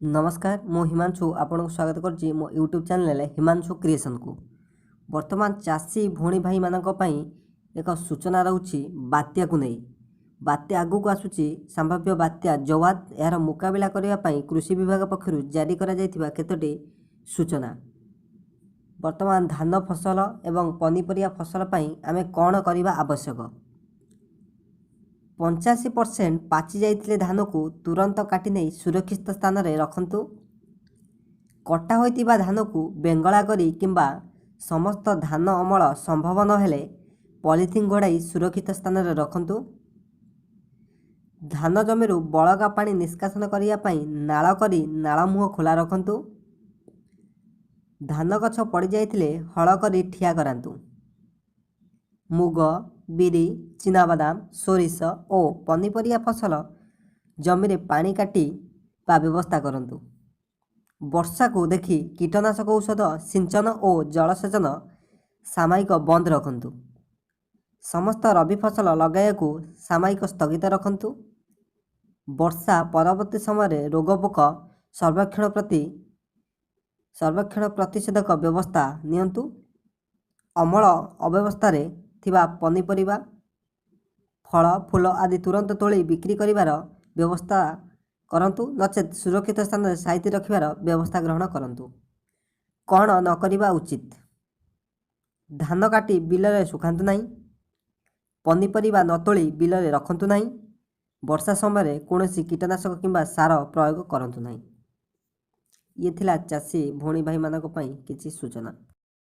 ନମସ୍କାର, ମୁଁ ହିମାଂଶୁ ଆପଣଙ୍କୁ ସ୍ୱାଗତ କରୁଛି ମୋ ୟୁଟ୍ୟୁବ୍ ଚ୍ୟାନେଲ୍ ହିମାଂଶୁ କ୍ରିଏସନ୍କୁ। ବର୍ତ୍ତମାନ ଚାଷୀ ଭଉଣୀ ଭାଇମାନଙ୍କ ପାଇଁ ଏକ ସୂଚନା ରହୁଛି ବାତ୍ୟାକୁ ନେଇ। ବାତ୍ୟା ଆଗକୁ ଆସୁଛି, ସମ୍ଭାବ୍ୟ ବାତ୍ୟା ଜୱାଦ, ଏହାର ମୁକାବିଲା କରିବା ପାଇଁ କୃଷି ବିଭାଗ ପକ୍ଷରୁ ଜାରି କରାଯାଇଥିବା କେତୋଟି ସୂଚନା। ବର୍ତ୍ତମାନ ଧାନ ଫସଲ ଏବଂ ପନିପରିବା ଫସଲ ପାଇଁ ଆମେ କ'ଣ କରିବା ଆବଶ୍ୟକ? 85% ପାଚି ଯାଇଥିଲେ ଧାନକୁ ତୁରନ୍ତ କାଟି ନେଇ ସୁରକ୍ଷିତ ସ୍ଥାନରେ ରଖନ୍ତୁ। କଟା ହୋଇଥିବା ଧାନକୁ ବେଙ୍ଗଳା କରି କିମ୍ବା ସମସ୍ତ ଧାନ ଅମଳ ସମ୍ଭବ ନହେଲେ ପଲିଥିନ୍ ଘୋଡ଼ାଇ ସୁରକ୍ଷିତ ସ୍ଥାନରେ ରଖନ୍ତୁ। ଧାନ ଜମିରୁ ବଳକା ପାଣି ନିଷ୍କାସନ କରିବା ପାଇଁ ନାଳ କରି ନାଳ ମୁହଁ ଖୋଲା ରଖନ୍ତୁ। ଧାନ ଗଛ ପଡ଼ିଯାଇଥିଲେ ହଳ କରି ଠିଆ କରାନ୍ତୁ। ମୁଗ, ବିରି, ଚିନାବାଦାମ, ସୋରିଷ ଓ ପନିପରିବା ଫସଲ ଜମିରେ ପାଣି କାଟି ବା ବ୍ୟବସ୍ଥା କରନ୍ତୁ। ବର୍ଷାକୁ ଦେଖି କୀଟନାଶକ ଔଷଧ ସିଞ୍ଚନ ଓ ଜଳସେଚନ ସାମୟିକ ବନ୍ଦ ରଖନ୍ତୁ। ସମସ୍ତ ରବି ଫସଲ ଲଗାଇବାକୁ ସାମୟିକ ସ୍ଥଗିତ ରଖନ୍ତୁ। ବର୍ଷା ପରବର୍ତ୍ତୀ ସମୟରେ ରୋଗପୋକ ସର୍ବେକ୍ଷଣ ପ୍ରତିଷେଧକ ବ୍ୟବସ୍ଥା ନିଅନ୍ତୁ। ଅମଳ ଅବ୍ୟବସ୍ଥାରେ ଥିବା ପନିପରିବା, ଫଳ, ଫୁଲ ଆଦି ତୁରନ୍ତ ତୋଳି ବିକ୍ରି କରିବାର ବ୍ୟବସ୍ଥା କରନ୍ତୁ, ନଚେତ୍ ସୁରକ୍ଷିତ ସ୍ଥାନରେ ସାଇତି ରଖିବାର ବ୍ୟବସ୍ଥା ଗ୍ରହଣ କରନ୍ତୁ। କ'ଣ ନ କରିବା ଉଚିତ? ଧାନ କାଟି ବିଲରେ ଶୁଖାନ୍ତୁ ନାହିଁ। ପନିପରିବା ନ ତୋଳି ବିଲରେ ରଖନ୍ତୁ ନାହିଁ। ବର୍ଷା ସମୟରେ କୌଣସି କୀଟନାଶକ କିମ୍ବା ସାର ପ୍ରୟୋଗ କରନ୍ତୁ ନାହିଁ। ଇଏ ଥିଲା ଚାଷୀ ଭଉଣୀ ଭାଇମାନଙ୍କ ପାଇଁ କିଛି ସୂଚନା।